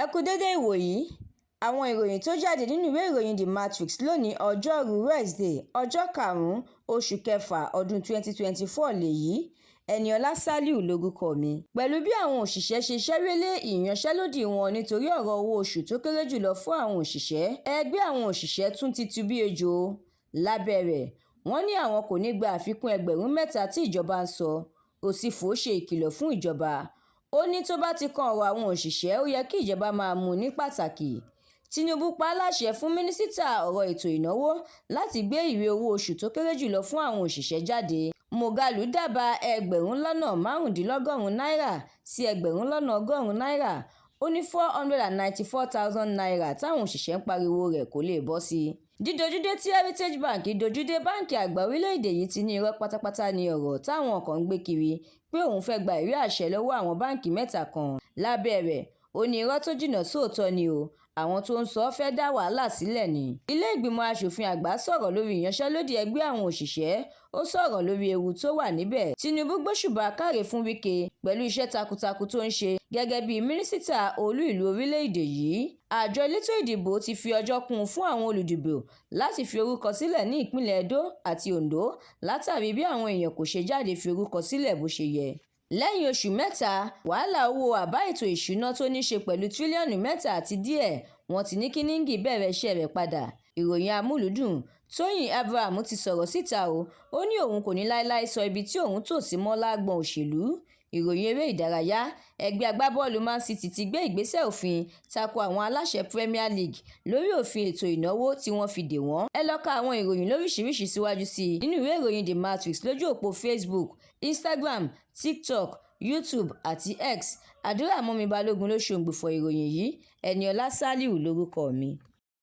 Ẹ kú dédé ìwòyí. Àwọn ìròyìn tó jáde nínú ìwé ìròyìn The Matrix lónìí, ọjọ́rùú Wednesday, ọjọ́ karùn-ún oṣù kẹfà ọdún 2024 lèyí. Ẹniọlá Sálíù lórúkọ mi. Pẹ̀lú bí àwọn òṣìṣẹ́ ṣe ṣẹ́rí lé ìyanṣẹ́lódì wọn nítorí ọ̀rọ̀ owó oṣù tó kéré jùlọ fún àwọn òṣìṣẹ́, ẹgbẹ́ àwọn òṣìṣẹ́ tún ti tu bí ejò lábẹ́ rẹ̀. Wọ́n ní àwọn kò ní gba àfikún ẹgbẹ̀rún 3 tí ìjọba ń sọ. Òsífò ṣe ìkìlọ̀ fún ìjọba. Ó ní tó bá ti kan ọ̀rọ̀ àwọn òṣìṣẹ́, ó yẹ kí ìjọba máa mú un ní pàtàkì. Tinubu pa á láṣẹ fún mínísítà ọ̀rọ̀ ètò ìnáwó láti gbé ìwé owó oṣù tó kéré jùlọ fún àwọn òṣìṣẹ́ jáde. Moghalu dábàá ẹgbẹ̀rún lọ́nà márùndínlọ́gọ́rùn-ún náírà sí ẹgbẹ̀rún lọ́nà ọgọ́rùn-ún náírà. Ó ní ₦494,000 táwọn òṣìṣẹ́ ń pariwo rẹ̀ kò lè bọ́ sí i. Dídojúdé tí Heritage Bank dojúdé, báńkì àgbà orílẹ̀-èdè yìí ti ní irọ́ pátápátá ní ọ̀rọ̀ táwọn kan ń gbé kiri pé òun fẹ́ gba ìwé àṣẹ lọ́wọ́ àwọn báńkì mẹ́ta kan. Lábẹ́ rẹ̀, ó ní irọ́ tó jìnnà sóòótọ́ ni o, àwọn tó ń sọ fẹ́ dá wàhálà sílẹ̀ ni. Ilé ìgbìmọ̀ asòfin àgbà sọ̀rọ̀ lórí ìyanṣẹ́lódì ẹgbẹ́ àwọn òṣìṣẹ́, ó sọ̀rọ̀ lórí ewu tó wà níbẹ̀. Tinubu gbóṣùbà káre fún Wike pẹ̀lú iṣẹ́ takuntakun tó ń ṣe gẹ́gẹ́ bíi mínísítà olú ìlú orílẹ̀-èdè yìí. Àjọ elétò ìdìbò ti fi ọjọ́ kún un fún àwọn olùdìbò láti fi orúkọ sílẹ̀ ní ìpínlẹ̀ Edo àti Ondo látàrí bí àwọn èèyàn kò ṣe jáde fi orúkọ sílẹ̀ bó ṣe yẹ. Lẹ́yìn oṣù 3, wàhálà owó àbá ètò ìṣúná tó ní í ṣe pẹ̀lú tírílíọ̀nù mẹ́ta àti díẹ̀, wọ́n ti ní kí Ningi bẹ̀rẹ̀ iṣẹ́ rẹ̀ padà. Ìròyìn amúlùúdùn. Tóyìn Abraham ti sọ̀rọ̀ síta o, ó ní òun kò ní láéláé sọ ibi tí òun tò sí mọ́ lágbọn òṣèlú. Ìròyìn eré ìdárayá. Ẹgbẹ́ agbábọ́ọ̀lù Man City ti gbé ìgbésẹ̀ òfin tako àwọn aláṣẹ Premier League lórí òfin ètò ìnáwó tí wọ́n fi dè wọ́n. Ẹ lọ ka àwọn ìròyìn lóríṣiríṣi síwájú sí i nínú ìwé ìròyìn The Matrix lójú òpó Facebook, Instagram, TikTok, YouTube àti X. Àdúràmọ́mi Balógun ló ṣòǹgbùfọ̀ ìròyìn yìí. Ẹniọlá Sálíù lórúkọ mi.